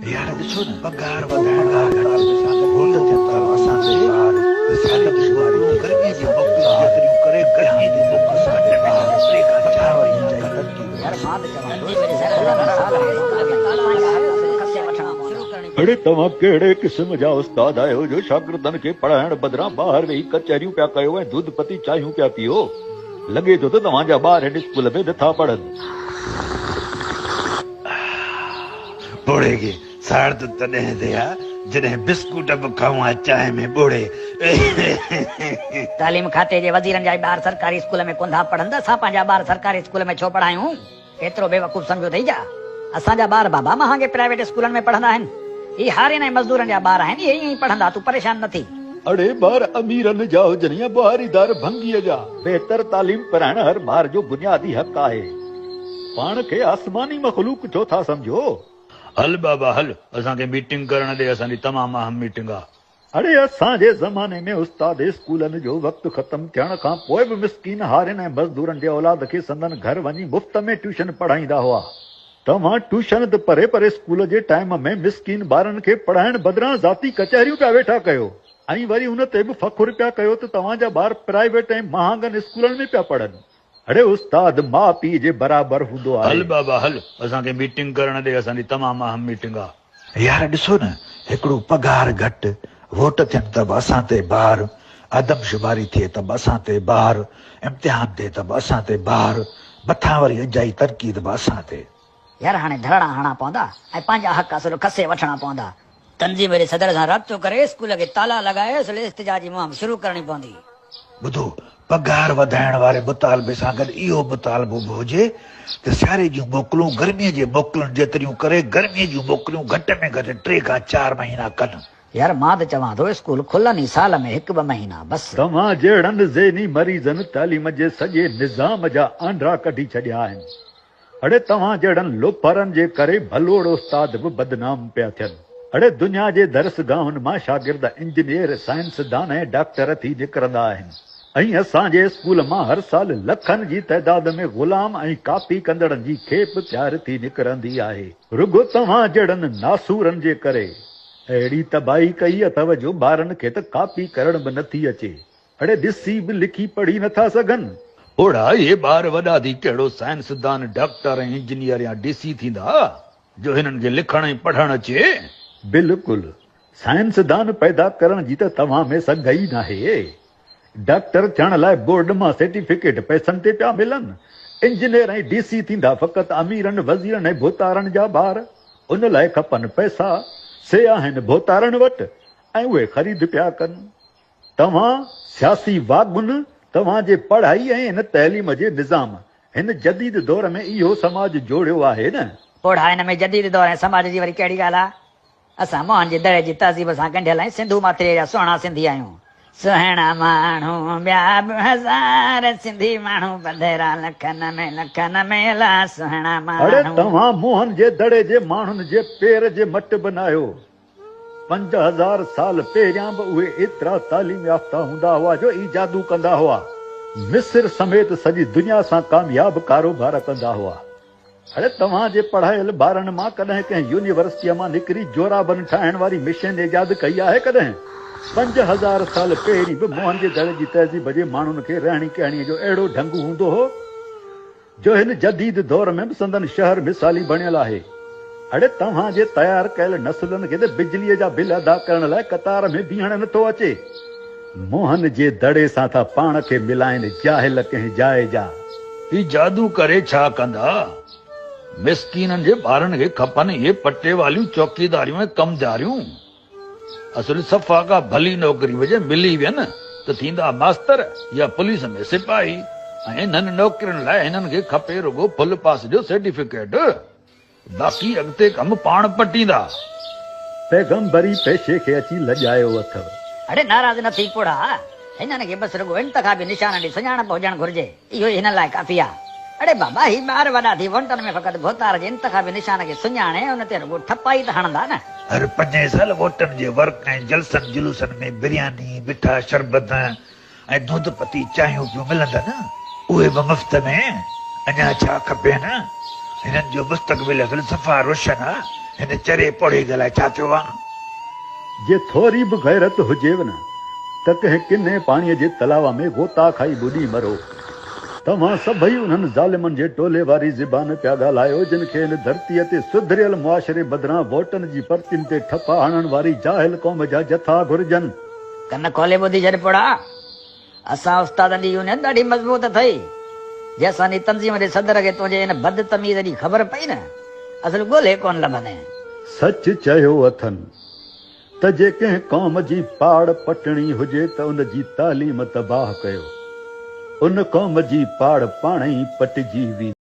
يار ڏسو نه پگهار وڌائڻ لاء گهٽ ووٽ ٿين ٿا اسان تي بار سال دشواري ٿئي گرمي جي موڪلون جيتريون ڪري گرمي جي موڪلون گهٽ ۾ گهٽ ٽي کان چار مهينا تنقيد. اڙي توهان ڪهڙي قسم جا استاد آهيو جو شاگردن کي پڙهائڻ بدران ٻاهر ويهي ڪچهريون پيا ڪيو ۽ دودھ پتي چانهيون پيا پيئو. لڳي ٿو ته توهان جا ٻار هن اسڪول ۾ نٿا پڙهن. پوڙهي کي ساڙ ته تڏهن ٿئي ها جڏهن بسڪوٽ به کائون ها چانهه ۾ ٻوڙي. تعليم کاتي جي وزيرن جا ئي ٻار سرڪاري اسڪول ۾ ڪونه ٿا پڙهن ته اسان پنهنجا ٻار سرڪاري اسڪول ۾ ڇو پڙهايون؟ ايترو بيوقوف سمجهيو اٿئي ڇا؟ اسان جا ٻار بابا مهانگي پرائيويٽ اسڪولن ۾ پڙهندا آهن. هي هارين ۽ مزدورن جا ٻار آهن، اهي ائين ئي پڙهندا، تون پريشان نه ٿي. اڙي ٻار اميرن جا هجن يا ٻهاريدار ڀنگيء جا، بهتر تعليم پرائڻ هر ٻار جو بنيادي حق آهي. پاڻ کي آسماني مخلوق ڇو ٿا سمجهو؟ هل بابا هل، اسان کي ميٽنگ ڪرڻ ڏي، اسان جي تمام اهم ميٽنگ آ. اڙي اسان جي زماني ۾ استاد اسڪولن جو وقت ختم ٿيڻ کان پوء به مسڪين هارين ۽ مزدورن جي اولاد کي سندن گهر وڃي مفت ۾ ٽيوشن پڙهائيندا هئا. توهان ٽيوشن ته پري پر اسڪول جي ٽائيم ۾ مسڪين ٻارن کي پڙهائڻ بدران ذاتي ڪچهريون پيا ويٺا ڪيو ۽ وري ان تي به فخر پيا ڪيو ته توهان جا ٻار پرائيويٽ ۽ مهانگن اسڪولن ۾ پيا پڙهن. اڙي استاد ماء پيء جي برابر هوندو آهي. هل بابا هل، اسان کي ميٽنگ ڪرڻ ڏي، اسان جي تمام اهم ميٽنگ آ. يار ڏسو نه هڪڙو پگهار گهٽ، ووٽ ٿين ته به اسان تي بار، آدمشماري ٿئي ته به اسان تي بار، امتحان ٿئي ته به اسان تي بار، مٿان وري اجائي تنقيد به اسان تي. يار هاڻي ڌرڻا هڻڻا پوندا ۽ پنهنجا حق اصل کسي وٺڻا پوندا. تنظيم جي صدر سان رابطو ڪري اسڪول کي تالا لڳائي اصل احتجاجي مهم شروع ڪرڻي پوندي. ٻڌو، پگهار وڌائڻ واري مطالبي سان گڏ اهو مطالبو به هجي ته سياري جون موڪلون گرميء جي موڪلن جيتريون ڪري گرميء جون موڪليون گهٽ ۾ گهٽ ٽي کان چار مهينا ڪن. يار مان ته چوان ٿو اسڪول کلن ئي سال ۾ هڪ ٻه مهينا بس. توهان جهڙن ذهني مريضن تعليم جي سڄي نظام جا آنڊرا ڪڍي ڇڏيا آهن. اڙي توهان جهڙن لوفرن جي ڪري ڀلوڙ استاد به بدنام پيا ٿين. اڙي دنيا جي درسگاهن مان شاگرد انجنيئر، سائنسدان ۽ ڊاڪٽر ٿي نڪرندا آهن ۽ اسان جي اسڪول مان هر سال لکن جي تعداد ۾ غلام ۽ ڪاپي ڪندڙن جي کيپ تيار ٿي نڪرندي آهي. رڳو توهان جهڙن ناسورن جي ڪري. اهڙي تباهي ڪئي اٿو جو ٻارن کي ته ڪاپي ڪرڻ به نٿي اچي. اڙي ڏسي به لکي پڙهي نٿا سگهن. پوڙها اهي ٻار وڏا ٿي ڪهڙو سائنسدان، ڊاڪٽر ۽ انجنيئر يا ڊي سي ٿيندا جو هنن کي لکڻ ۽ پڙهڻ اچي. بلڪل. سائنسدان پيدا ڪرڻ جي ته توهان ۾ سگهه ئي ناهي. ڊاڪٽر ٿيڻ لاء بورڊ مان سرٽيفڪيٽ پئسن تي پيا ملن. انجنيئر ۽ ڊي سي ٿيندا فقط اميرن، وزيرن ۽ ڀوتارن جا ٻار. ان لاء کپن پئسا. سي آهن ڀوتارن وٽ ۽ اهي خريد پيا ڪن. توهان سياسي واڳن، توهان جي پڙهائي ۽ هن تعليم جي نظام، هن جديد دور ۾ اهو سماج جوڙيو آهي نه؟ پوڙها، هن ۾ جديد دور ۽ سماج جي وري ڪهڙي ڳالهه آ؟ اسان موهن جي دڙي جي تهذيب سان ڳنڍيل ۽ سنڌو ماٿريء جا سهڻا سنڌي آهيون. سهڻا ماڻهو ٻيا به هزار سنڌي ماڻهو پڌرا لکن ۾ لکن ۾ الا سهڻا اڙي ماڻهو. توهان موهن جي دڙي جي ماڻهن جي پير جي مٽ به ناهيو. 5000 سال پهريان به اهي ايترا تعليم يافته هوندا هئا جو ايجادون ڪندا هئا. مصر سميت سڄي دنيا سان ڪامياب ڪاروبار ڪندا هئا. اڙي توهان جي پڙهايل ٻارن مان ڪڏهن ڪنهن يونيورسٽيء مان نڪري جورابن ٺاهڻ واري مشين ايجاد ڪئي آهي ڪڏهن؟ 5000 سال پهرين به موهن جي دڙي جي تهذيب جي ماڻهن کي رهڻي ڪهڻيء جو اهڙو ڍنگ هوندو هو، جو هن جديد دور ۾ به سندن شهر مثالي بڻيل آهي. اڙي توهان جي تيار ڪيل نسلن کي ته بجليء جا بل ادا ڪرڻ لاء قطار ۾ بيهڻ نٿو اچي. موهن جي دڙي سان ٿا پاڻ کي ملائين جاهل ڪنهن جاء جا. هي جادو ڪري ڇا ڪندا؟ مسڪينن جي ٻارن کي کپن اهي پٽيواليون، چوڪيداريون ۽ ڪمداريون. اصل صفا ڪا ڀلي نوڪري به جي ملي وين ته ٿيندا ماستر يا پوليس ۾ سپاهي ۽ انهن نوڪرين لاء هنن کي کپي رڳو فل پاس جو سرٽيفڪيٽ باقي اڳتي ڪم پاڻ پٽيندا. پيغمبري پيشي کي اچي لڄايو اٿو. اڙي ناراض نه ٿي پوڙها، هنن کي بس رڳو انتخابي نشانن جي سڃاڻپ هجڻ گهرجي. اهو ئي هنن لاء ڪافي آ. اڙي بابا هي ٻار وڏا ٿي وونٽن ۾ فقط ڀوتار جي انتخابي نشان کي سڃاڻي ان تي رڳو ٺپا ئي ته هڻندا نه. هر پنجين سال ووٽن جي ورڪ ۽ جلسن جلوسن ۾ برياني، مٺا شربت ۽ دودھ پتي چانهيون پيون ملندن، اهي به مفت ۾، اڃا ڇا کپين؟ هنن جو مستقبل اصل صفا روشن آ. هن چري پوڙهي جي لاء ڇا ٿيو آ؟ جي ٿوري به غيرت هجيو نه ته ڪنهن ڪني پاڻيء جي تلاء ۾ غوطا کائي ٻڏي مرو. توهان سڀئي انهن ظالمن جي ٽولي واري زبان پيا ڳالهايو جن کي هن ڌرتيء تي سڌريل معاشري بدران ووٽن جي پرچين تي ٺپا هڻڻ واري جاهل قوم جا جٿا گهرجن. ڪن کولي ٻڌي ڇڏ پوڙها. اسان استادن جي يونين ڏاڍي مضبوط اٿئي. جي اسان جي تنظيم جي صدر کي تنهنجي ان بدتميز جي خبر پئي نه، اصل ڳولهي ڪونه لڀندين. سچ چيو اٿن ته جي ڪنهن قوم جي پاڙ پٽڻي هجي ته ان جي تعليم تباهه ڪيو. ان قوم جي پاڙ پاڻ ئي پٽجي ويندي.